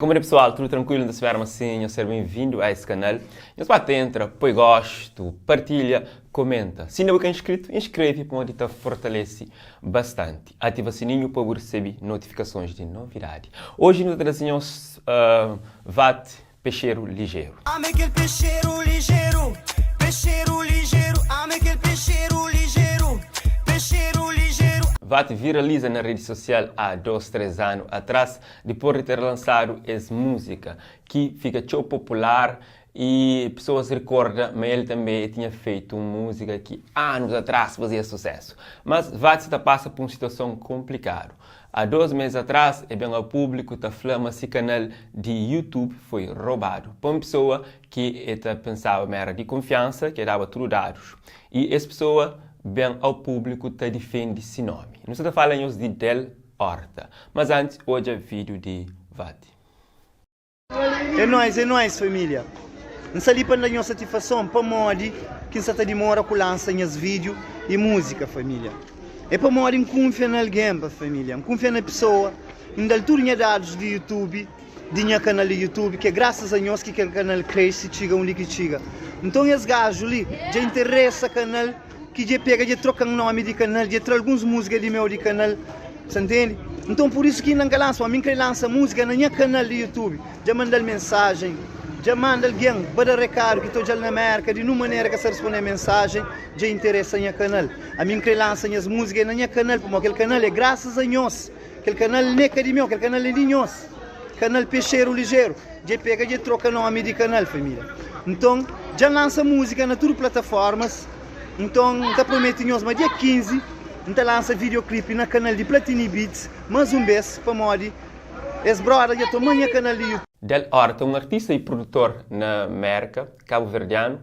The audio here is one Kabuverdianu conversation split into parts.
Como é pessoal, tudo tranquilo? N ta spera ma sim, nhos ser bem-vindo a esse canal. Nhos bate entra, põe gosto, partilha, comenta. Se ainda bu ka inscrito, inscreve pamodi ta fortalece bastante. Ativa sininho pa bu recebe notificações de novidade. Hoje nu ta traze nhos uh, VAT Pexeru Ligeru. Ame kel pexeru ligeru, pexeru ligeru, ame kel pexeru ligeru, pexeru ligeru. VAT viraliza na rede social há 2, 3 anu atrás, dipôs di ter lansadu es múzika ki fika txeu popular y pesoas rikorda ma el tanbê e tinha fetu un múzika ki anus atrás fazia susésu. Mas VAT sa ta pasa pa un situason konplikadu. Há 2 mês atrás e ben a públiku ta fla ma si kanal di YouTube foi robadu pa un pesoa ki e ta pensaba ma era di konfiansa, ki e daba tudu dadus. Y es pesoa ben ao públiku ta difende si nomi. Nu sa ta fala nhos di Del Horta. Mas antis odja vídeo di Vati. É nóis, é nóis família. N sta li pa N da nhos satisfason pamodi ki N sta ta dimora ku lansa nhas vídiu i múzika família. É pamodi N kunfia na algen pa família. N kunfia na pesoa, N da-l tudu nha dadus di YouTube, di nha kanal di YouTube, ki é grasas a nhos ki kel kanal krese txiga undi ki txiga. Nton es gaju li dja interesa kanal. Ki dje pega dje troka-m nomi di kanal, dje tra alguns múzika di meu di kanal, sa ntende? Nton pur isu ki inda N ka lansa, ma mi N kre lansa múzika na nha kanal di YouTube. Dja manda-l mensajen, dja manda algen pa da rekadu ki ta odja-l na Mérka, di nun manera ka sa responde mensajen, dja interesa nha kanal. Ami N kre lansa nhas múzika na nha kanal, pamodi kel kanal é grasas a nhos. Kel kanal n'é ka di meu, kel kanal é di nhos. Kanal Pexeru Lijeru. Dja pega dja troka nomi di kanal família. Nton dja N lansa múzika na tudu plataformas. Nton N ta promete nhos ma dia 15 N ta lansa videoclip na kanal di Platini Beats mas un bes pamodi es broda dja toma nha kanal di YouTube. Del Horta, un artista y produtor na Merka, kabu-verdianu,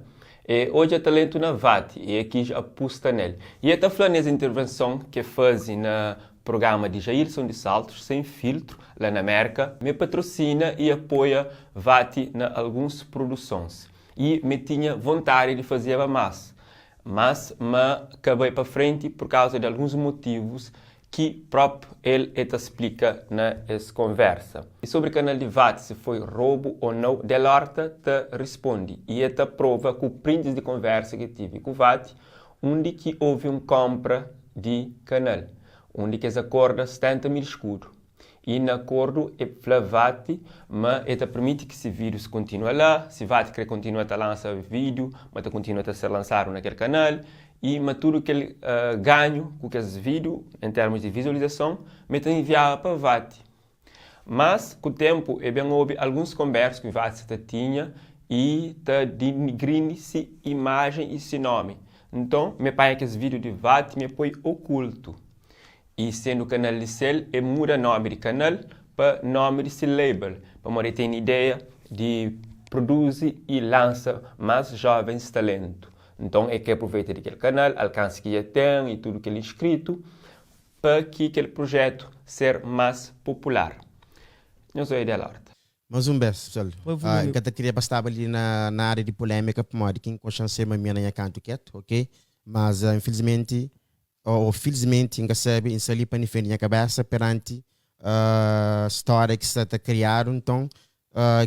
e odja talentu na Vati y e kis apusta nel. Y e ta fla nes intervenson ke faze na Programa di Jailson di Saltos Sem Filtro la na Merka, me patrosina y apoia Vati na alguns produsons y me tinha vontadi di fazeba mas, mas ma ka bai pa frenti por kauza di alguns motivus ki prop el e ta splika na es konversa. Y sobri kanal di Vati si foi robu o nau, Del Horta ta rispondi y e ta prova ku prints di konversa ki tivi ku Vati Undi ki ovi un konpra di kanal, undi ki es akorda 70 mil skudu. I na akordu e fla Vati ma e ta permiti ki si vídius kontinua la, si Vati kre kontinua ta lansa vídiu, ma ta kontinua ta ser lansadu na kel kanal, i ma tudu kel ganhu ku kes vídiu, en termus di vizualizason, ma e ta inviaba pa Vati. Mas, ku ténpu, e ben obi alguns konbérsu ki Vati sa ta tinha i ta dinigrini si imajen i si nómi. Nton, me panha kes vídiu di Vati me poi okultu. I sendu kanal di sel, e muda nómi di kanal pa nómi di si label, pamodi e tene ideia di produzi i lansa más jovens talentu. Nton, e kre apruveita di kel kanal, alkansi ki dja ten i tudu kel inskritu, Pa ki kel projetu ser más popular. Nhos oia di alerta. Mas un bes, pessoal, N ka ta kria pa staba li na na área di polémika pamodi ki N konxan sema mi na nha kantu ketu, ok? Mas infelizmenti ou filizmenti N ka sabe, N sta li pa difende nha kabesa peranti stória ki sta ta kriadu, nton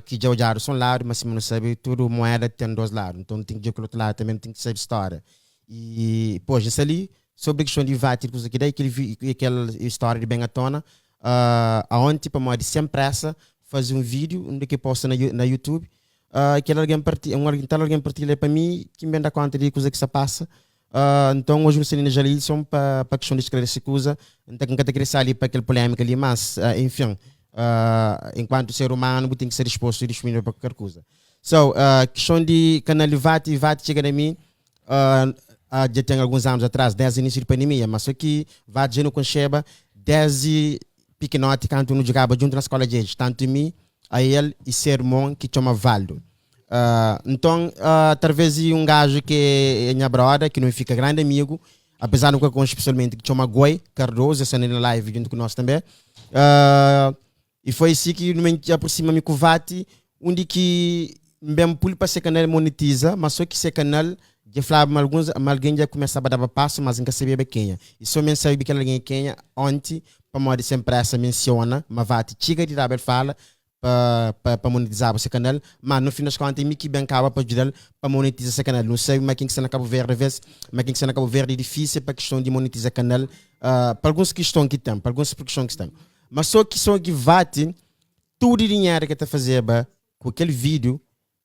ki dja odjadu so un ladu, ma sima nu sabe tudu moeda ten dos ladu, nton nu ten ki djobe kel otu ladu tanbe, nu ten ki sabe stória. I pois, N sta li sobri kiston di vati di kuza ki da i kel i kel stória di ben a tona aonti pamodi Sem Pressa faze un vídiu undi ki posta na na YouTube kel algen parti un tal algen partilha pa mi ki N ben da konta di kuza ki sta pasa Nton, oji nu sta li na Jalilson pa pa kiston di sklarese kuza. N ta N ka ta kre sali pa kel pulémika li, mas enfin, enkuantu ser umanu bu ten ki sta dispostu i dispunível pa kualker kuza. So, kiston di kanal di Vati, Vati txiga na mi dja ten alguns anus atras, desdi inísiu di pandemia, ma so ki Vati dja nu konxeba desdi pikinoti kantu nu djugaba djuntu na skola djedji, tantu mi, ael i se irmon ki txoma Valdo. Nton, talvês i un gaju ki é nha broda, ki nu fika grandi amigu, apezar nu ka konxe pesoalmenti, ki txoma Goi Cardoso, el sta na live djuntu ku nos tanbê. I foi si ki nu ben aprosima mi ku Vati, undi ki N ben pul pa se kanal monetiza, ma so ki se kanal dja flaba ma alguns ma algen dja kumesaba daba pasu, mas N ka sabeba kenha. I so mi N sabe kel algen é kenha onti, pamodi Sem Pressa mensiona ma Vati txiga di daba el fala. pa pa pa monetizaba se kanal, ma no fin das konta é mi ki ben kaba pa djudal pa monetiza se kanal. Nu sabe ma ken ki sta na Kabu Verdi aves, ma ken ki sta na Kabu Verdi é difísil pa kiston di monetiza kanal, pa alguns kiston ki ten, pa alguns kiston ki sta. Ma so ki so ki vati tudu dinheru ki el ta fazeba ku kel vídiu,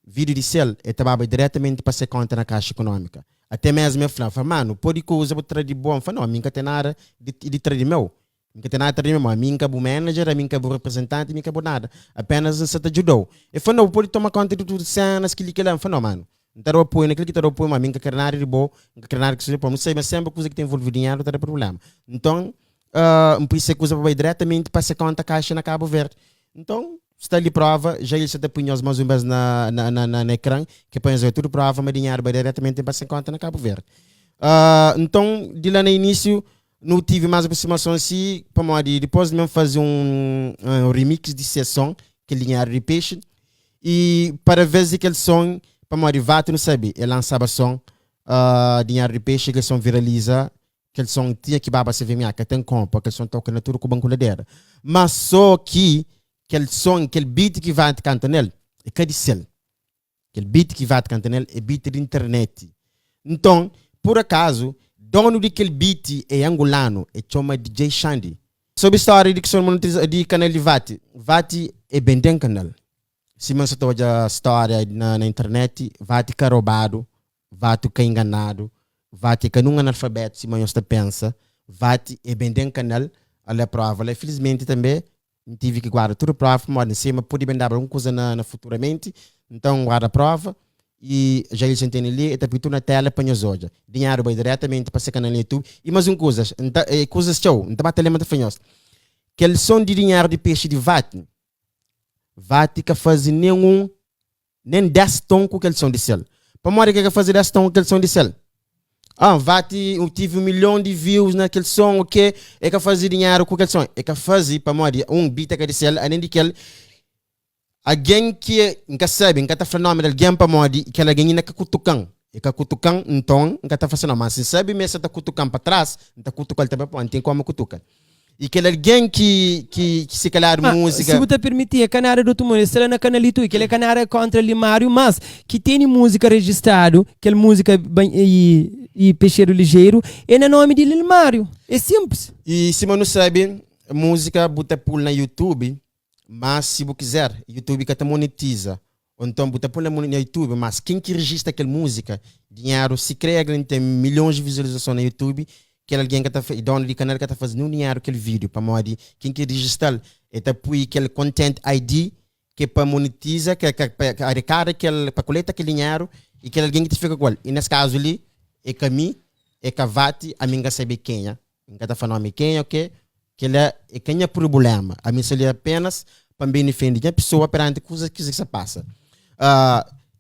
vídiu di sel, el ta baba diretamenti pa se konta na Kaxa Ikonómika. Até mesmu el fla, fla, manu, podi kuza bu tra di bo? N fla, no, ami N ka ten nada di di tra di meu. N ka ten nada tra di mi mon. Ami N ka bu manager, ami N ka bu reprezentanti, mi ka bu nada. Apenas N sa ta djuda-u. El fla, No, bu pode toma konta di tudu senas, kel-li, kel-la. N fla, No, manu, N ta da-u apoiu na kel ki ta da-u apoiu, ma ami N ka kre nada di bo, N ka kre nada ki seja pa bo. N sabe ma senpri kuza ki ta envolve dinheru ta da prubléma. Nton, N pui se kuza pa bai diretamenti pa se konta kaixa na Kabu Verdi. Nton, sta li prova, ja el sa ta pui nhos mas un bes na na na na ekran, ki pa nhos oja tudu prova ma dinheru bai diretamenti pa se konta na Kabu Verdi. Nton, di la na inisiu, Nu tive más aproximason si pamodi dipôs di mi faze un remix di se son, kel Dinheru di Pexi, i para vez di kel son, pamodi Vato nu sabe, el lansaba son Dinheru di Pexi, kel son viraliza, kel son tinha ki baba CVMA, ka ten komu, kel son toka na tudu ku banku ladera. Ma so ki kel son, kel beat ki Vato kanta nel, é ka di sel. Kel beat ki Vato kanta nel é beat di internet. Nton, pur akazu, donu di kel beat é angulanu, é txoma DJ Xandy. Sobri stória di kison monetiza di kanal di Vati, Vati é benden kanal. Sima N sa ta odja stória na na internet, Vati ka robadu, Vati ka inganadu, Vati é ka nun analfabetu sima nhos ta pensa, Vati é benden kanal, ale prova la. Filismenti tanbe N tive ki guarda tudu prova pamodi N sei ma pode ben daba algun kuza na na futuramenti. Nton N guarda prova i Jailson tene li, el ta pui tudu na tela pa nhos odja. Dinheru bai diretamenti pa se kanal na YouTube. I mas un kuza, N ta e kuzas txeu, N ta ba ta lenbra N ta fla nhos, kel son di dinheru di pexi di Vati, Vati ka faze nenhun Nen 10 ton ku kel son di sel. Pamodi ke ka faze 10 ton ku kel son di sel? Ah, vati, eu tive 1 milhon di views na kel son, o ke? E ka faze dinheru ku kel son. E ka faze pamodi, un, beat é ka di sel, alén di kel, algen ki N ka sabe, N ka ta fla nomi di algen pamodi kel algen inda ka kutuka-m. E ka kutuka-m, nton N ka ta fla se nomi. Ma si N sabe ma e sa ta kutuka-m pa tras, N ta kutuka-l tanbe pamodi N ten komu kutuka. I kel algen ki ki ki si kaladu Ma, múzika. si bu ta pirmiti, é ka nada di otu mundu. Es sta la na kanalitu i kel é ka nada kontra Limário, mas ki tene múzika rejistadu, kel múzika ba i i Pexeru Lijeru, é na nomi di Lilmário. É sinplis. I sima nu sabe, múzika bu ta pul na YouTube, Mas si bu kizer, YouTube ka ta monetiza. Ou nton bu ta poi na YouTube, mas ken ki rejista kel múzika, dinheru, si kre algen ten milhons di vizualizason na YouTube, kel algen ka ta donu di kanal ka ta faze ninhun dinheru kel vídiu, pamodi ken ki rejista-l el ta pui kel content ID ki é pa monetiza, ke ka pa arekada kel, pa koleta kel dinheru i kel algen ki ta fika ku el. I nes kazu li, é ka mi, é ka Vati, ami N ka sabe kenha. N ka ta fla nomi kenha o ke, kela é ka nha prubulema. Ami N sta li apenas pa N ben difende nha pesoa peranti kuzas ki sa pasa.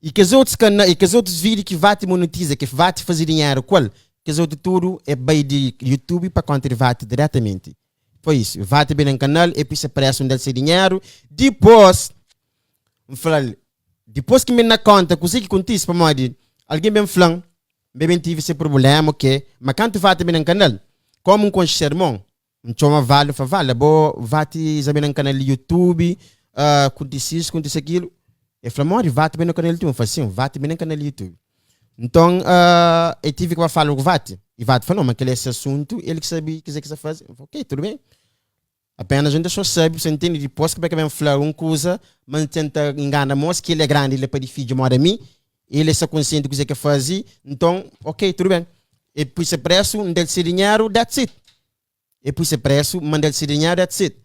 I kes otus kana, i kes otus vídiu ki Vati monetiza, ki Vati faze dinheru ku el, kes otu tudu é bai di YouTube pa konta di Vati diretamenti. Foi isu. Vati ben na kanal, e pui se presu, N da-l se dinheru. Dipos, N fla-l, dipos ki N ben na konta kuzê ki kontise, pamodi algen ben fla-m N ben tive se prubulema ok Ma kantu vati ben na kanal Komu N konxe se ermon N txoma Valdo N fla Valdo abo vati za ben na kanal di youtube uh, Kontise isu kontise akilu El fla modi vati ben na kanal di youtube N fla sin vati ben na kanal di youtube Nton uh, el tive ki ba fala ku vati I vati fla no ma kel é se asuntu El ki sabe kuzê ki sa faze N fla ok tudu ben Apenas un pessoa sabe, você entende? Dipôs ki pa ben fla un kuza, ma N tenta ingana mos ki el é grandi, el é pa di fidju moda mi, el é sta konsienti kuzê ke faze, nton, ok, tudu ben. E pui se presu, N da-l se dinheru, that's it. E pui se presu, N manda-l se dinheru, that's it.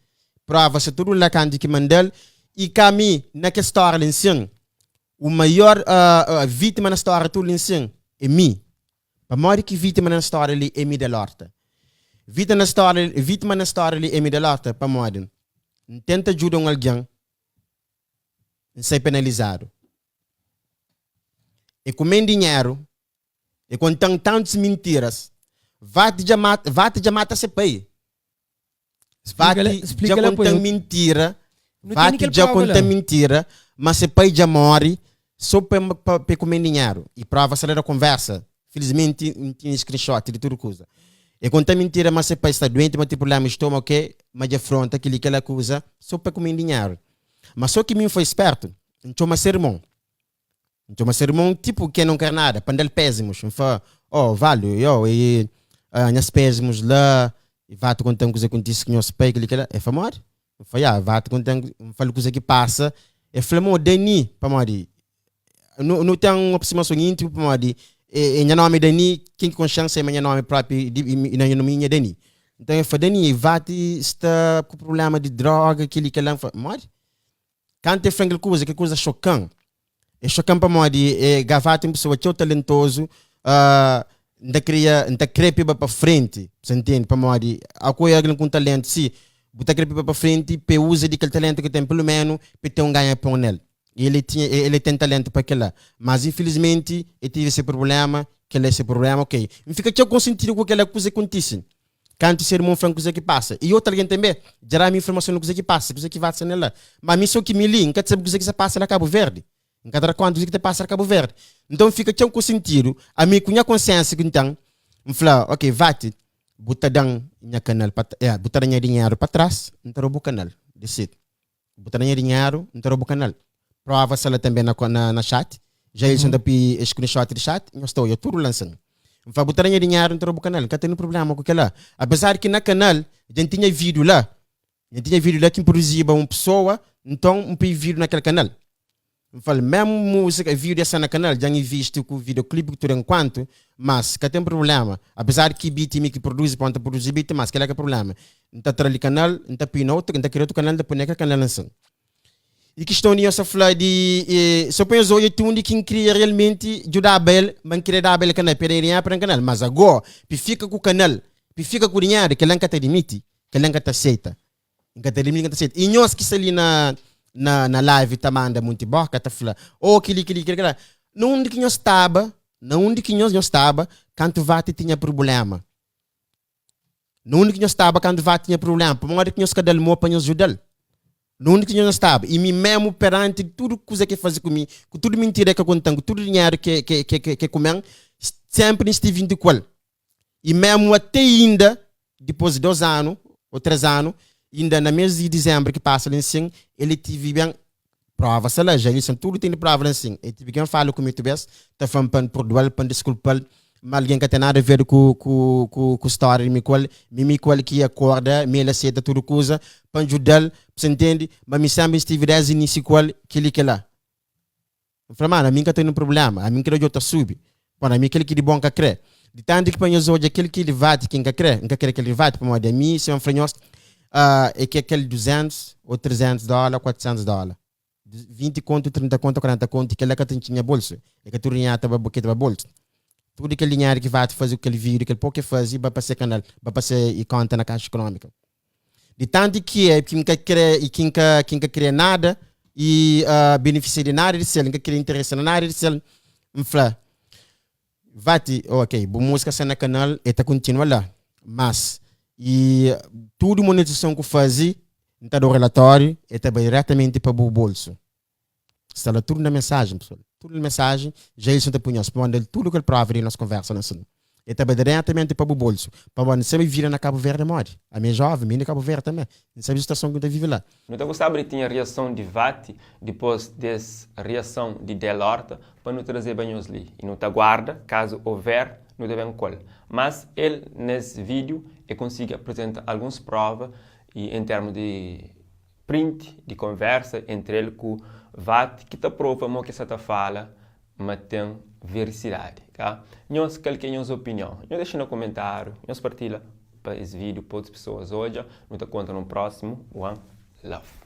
Prova sta tudu la kantu ki manda-l. I ka mi, na kel stória li nsin, u maior uh, uh, vítima na stória tudu li nsin, é mi. Pamodi ki vítima na stória li é mi Del Horta? Vita na stória, vítima na stória li é mi Del Horta pamodi N tenta djuda un algen, N sai penalizadu. E kume-m dinheru, e konta-m tantus mintiras, Vati dja mata, Vati dja mata se pai. Vati dja konta-m mintira, Vati dja konta-m mintira ma se pai dja móre so pa pa e kume-m dinheru. I prova sta la da konversa. Filismenti N tene screenshot di tudu kuza. E konta-m mintira ma se pai sta duenti, ma ten prubléma di stômagu, ke ma dja fronta kel-li, kel-la kuza so pa e kume-m dinheru. Ma so ki mi N foi spertu, N txoma se irmon. N txoma se irmon tipo ke não quer nada, pa N da-l pésimus. N fla, Oh, Valdo, yo, e nhas pésimus la, e Vato konta-m kuze kontise ku nhos pai, kel-li, kel-la. El fla, modi? N fla, ya, Vato konta-m, N fla-l kuze ki pasa. El fla-m, oh, Dani, pamodi Nu, nu ten un aproximason íntimu pamodi e, e nha nomi é Dani, ken ki konxe-m sabe ma nha nomi propi di, i na nha nomi é Dani. Nton el fla, Dani, Vati sta ku prubléma di droga, kel-li, kel-la. N fla, modi? Kantu el fla-m kel kuza, kel kuza xoka-m. E xoka-m pamodi e, Gavati é un pesoa txeu talentozu, ah, N ta kria, N ta kre pa e ba pa frenti, bu sa ntende? Pamodi akoia algen ku un talentu si, bu ta kre pa e ba pa frenti pa e uza di kel talentu ki e ten, peloménu pa e ten un ganha pon nel. El e tinha, el e ten talentu pa kela, mas infilismenti e tive se prublema, kela e se prublema, ok. N fika txeu konsentidu ku kela kuza ki kontise. Kantu se irmon fla-m kuza ki pasa, i otu algen tanbe dja da-m informason di kuza ki pasa, kuza ki vatsa nel la. Ma mi so ki mi li, N ka ta sabe kuza ki sa pasa na Kabu Verdi. N ka ta da konta kuza ki ta pasa na Kabu Verdi. Nton N fika txeu konsentidu, ami ku nha konsiensia ki N ten, N fla, ok, vati, bu ta da-m nha kanal pa, bu ta da nha dinheru pa tras, N ta da-u bu kanal. That's it. Bu ta da nha dinheru, N ta da bu kanal. Prova sta la tanbe na na chat. Jailson ta pui screenshot di chat, nhos ta odja tudu la nsin. N fla, bu ta da nha dinheru, N ta da bu kanal. N ka tene prublema ku kela. Apezar ki na kanal dja N tinha video la, dja N tinha video la ki N produziba un pesoa, nton N pui video na kel kanal. N fal, mesmu músika, vídeo dja sta na kanal, dja N invisti ku videoclip ku tudu enkuantu, mas ka ten prublema. Apezar ki beat mi ki produzi, pon ta produzi beat, mas kila ka prublema. N ta tra li kanal, N ta pui na otu, N ta kria otu kanal, N ta pui na kel kanal ansin. I kiston di nhos ta fla di, so pa nhos odja ti undi ki N kria realmenti djudaba el, ma N kria daba el kanal, pa el da dinheru pa da-m kanal. Mas ago, pi fika ku kanal, pi fika ku dinheru, kila N ka ta dimiti, kila N ka ta seita. N ka ta limita, N ka ta seta. I nhos ki sta li na na na live ta manda munti boka ta fla, oh kili kili kili kila. Na undi ki nhos staba? Na undi ki nhos nhos staba kantu vati tinha prubulema? Na undi ki nhos staba kantu vati tinha prubulema? Pamodi ki nhos ka dal mo pa nhos judal? Na undi ki nhos staba? I mi memu peranti tudu kuza ke fazi ku mi, ku tudu mintira ke kontan, ku tudu dinheru ke ke ke ke kumen, sempri N stivi inti ku el. I memu ate inda Dipôs di dos anu ô três anu, inda na mês di dizénbru ki pasa li nsin, el tive ben Prova sta la, Jailson, tudu ten di prova la nsin. El tive ben fala ku mi otu bês, ta fla-m pa N purdua-l, pa N diskulpa-l, ma algen ka ten nada ver ku ku ku ku stória di mi ku el. Mi mi ku el ki akorda, mi el aseta tudu kuza, pa N djuda-l, bu sa ntende? Ma mi sénpri N stive désdi inísiu ku el, kel-li kel-la. N fla, Mano, ami N ka tene prubléma, ami N kre odja-u ta subi. Pamodi ami kel ki di bon N ka kre. Di tantu ki pa nhos odja kel ki di vati ki N ka kre, N ka kre kel di vati, pamodi ami, sima N fla nhos, é ke kel 200 ô 300 dóla, 400 dóla, 20 kontu, 30 kontu, 40 kontu, kel-la ka ta intxi nha bolsu. É ka tudu dinheru ta ba ki ta ba bolsu. Tudu kel dinheru ki vati faze ku kel vídiu, kel poku ki el faze, ba pa se kanal, ba pa se konta na kaxa ikonómika. Di tantu ki é ki N ka kre i ki N ka ki N ka kria nada i uh, benefisia di nada di sel, N ka kria interesa na nada di sel, N fla, Vati, ok, bu músika sta na kanal, e ta kontinua la, mas i tudu monetizason ku faze, N ta da-u relatóriu, e ta bai diretamenti pa bu bolsu. Sta la tudu na mensajen, pessoal. Tudu na mensajen, Jailson ta pui nhos pa manda-l tudu kel prova di nos konversa na sul. E ta bai diretamenti pa bu bolsu. Pamodi N sabe vida na Kabu Verdi é modi. Ami é joven, mi é di Kabu Verdi tanbe. N sabe situason ki N ta vive la. Nu ta gostaba di tinha riason di Vati dipos des riason di Del Horta pa nu trazeba nhos li y nu ta guarda kazu over nu ta ben kual. Mas el nes video e konsigi apresenta alguns prova y en termu di Print di konversa entri el ku Vati ki ta prova mo ke sa ta fala ma ten verisidadi ka. Nhos kal ke nhos opinion? Nhos dexa na komentariu, nhos partilha pa es video pa otus pesoas odja. Nu ta kontra nun prosimu. One love.